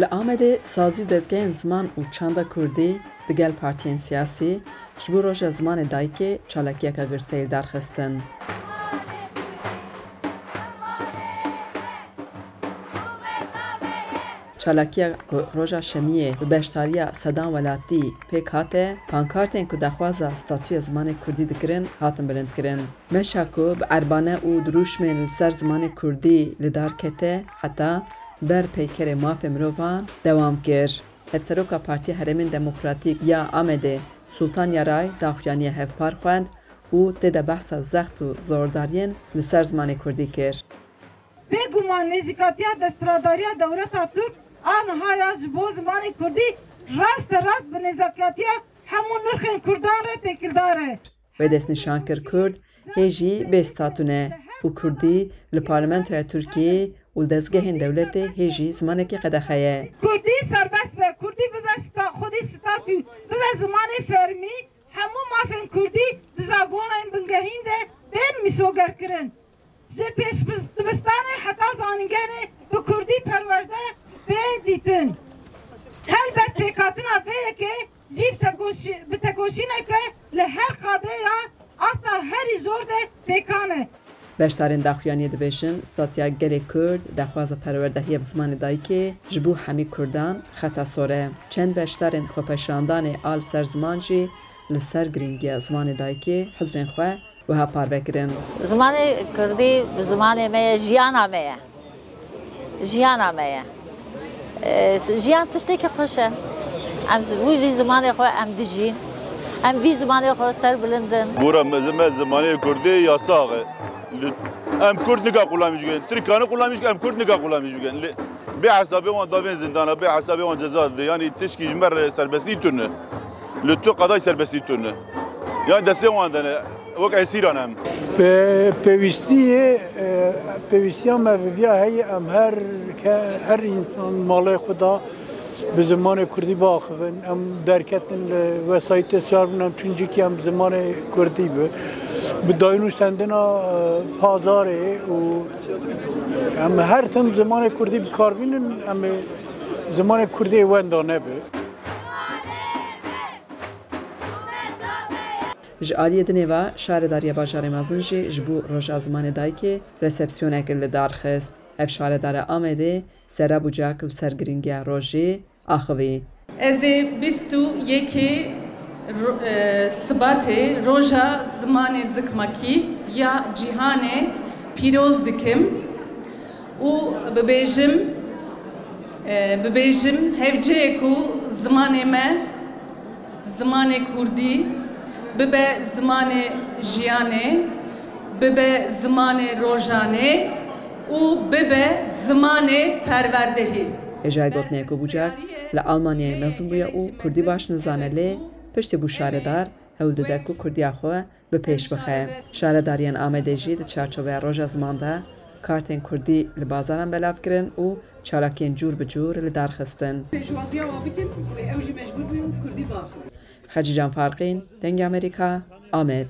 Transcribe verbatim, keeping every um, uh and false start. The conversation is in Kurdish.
Li Amedê sazî û dezgehên ziman û çanda kurdî digel partiyên siyasî ji bo Roja Zimanê Dayikê çalakiyeke girseyî li dar xistin. Çalakiya ku roja Şemiyê bi beşdariya sedan welatî pêk hate, pankartên ku daxwaza statûya zimanê kurdî dikirin, hatin bilindkirin. Meşa ku bi erbane û dirûşmên li ser zimanê kurdî li dar kete, heta ber peykerê mafê mirovan dewam kir. Hevseroka Partiya Herêmên Demokratîk ya Amedê, Sultan Yaray, daxuyaniya hevpar xwend û tê de behsa zext û zordariyên li ser zimanê kurdî kir. Bêguman nêzîkatiya desthilatdariya dewleta Tirk a niha ya ji bo zimanê kurdî raste rast bi nêzîkatiya hemû nirxên kurdan re têkildar e. Wê destnîşan kir kurd hê jî bê statû ne û kurdî li parlamentoya Tirkiyeyê û li dezgehên dewletê hê jî zimanekî qedexe ye. Kurdî serbest be, kurdî bibe sta-, xwedî statû, bibe zimanê fermî, hemû mafên kurdî di zagonên bingehîn de bên mîsogerkirin. Ji pêşdibistanê heta zanîngehanê bi kurdî perwerde bê dîtin. Helbet pêkhatina vê yekê jî bi tekoşî-, bi tekoşîneke li her qadê ya asta herî zor de pêkan e. Beşdarên daxuyaniyê dibêjin, statiya gelê Kurd, daxwaza perwerdehiya bi zimanê dayikê ji bo hemî Kurdan xeta sor e. Çend beşdarên xwepêşandanê a li ser ziman jî li ser girîngiya zimanê dayikê hizrên xwe wiha parve kirin. Zimanê kurdî zimanê me ye, jiyana me ye. Jiyana me ye. E, jiyan tiştekî xweş e. Em zi-, wî vî zimanê xwe em dijîn. Em vî zimanê xwe serbilind in. Gora me, me zimanê kurdî yasax e. Li-, em kurd nika qulamîş bikin. Tirkane qulamîş bikin, em kurd nika qulamîş bikin. Li-, bê hesabê wan davên zindana, bê hesabê wan ceza dide. Yanî tişkî ji me re serbestî tune. Li tu qadayî serbestî tune. Yanî destê wan de ne. Wek esîran em. Pe-, pêwîstî ye, e, pêwîstiya me bi viya heye, em her ke-, her însan malê xwe da bi zimanê kurdî biaxivin. Em derketin li wesayîtê siyar bin, em çûn cîkî em zimanê kurdî bi. Bi dayînûsendina, e, pazarê û em her tim zimanê kurdî bi kar bînin, em ê zimanê kurdî ê wenda nebe. Ji aliyê dinê ve Şaredariya Bajarê Mezin jî ji bo Roja Zimanê Dayikê resepsiyonek li dar xist. Ev şaredara Amedê Sera Bucak li ser girîngiya rojê axivî. Ez ê bîst û yekê ro-, e, Sibatê Roja Zimanê Zikmakî ya Cîhanê pîroz dikim û bibêjim, e, bibêjim, hevceyê ku zimanê me, zimanê kurdî, bibe zimanê jiyanê, bibe zimanê rojanê û bibe zimanê perwerdehî. Hêjayî gotinê ku Bucak li Almanyayê mezin bûye û kurdî baş nizane, lê piştî bû şaredar, hewl dide ku kurdiya xwe bi pêş bixe. Şaredariyên Amedê jî di çarçoveya Roja Ziman de kartên kurdî li bazaran belav kirin û çalakiyên cûr bi cûr li dar xistin. Pêşwaziya wan bikin, ew jî mecbûr bûn kurdî biaxivin. Xecîcan Farqîn, Dengê Amerîka, Amed.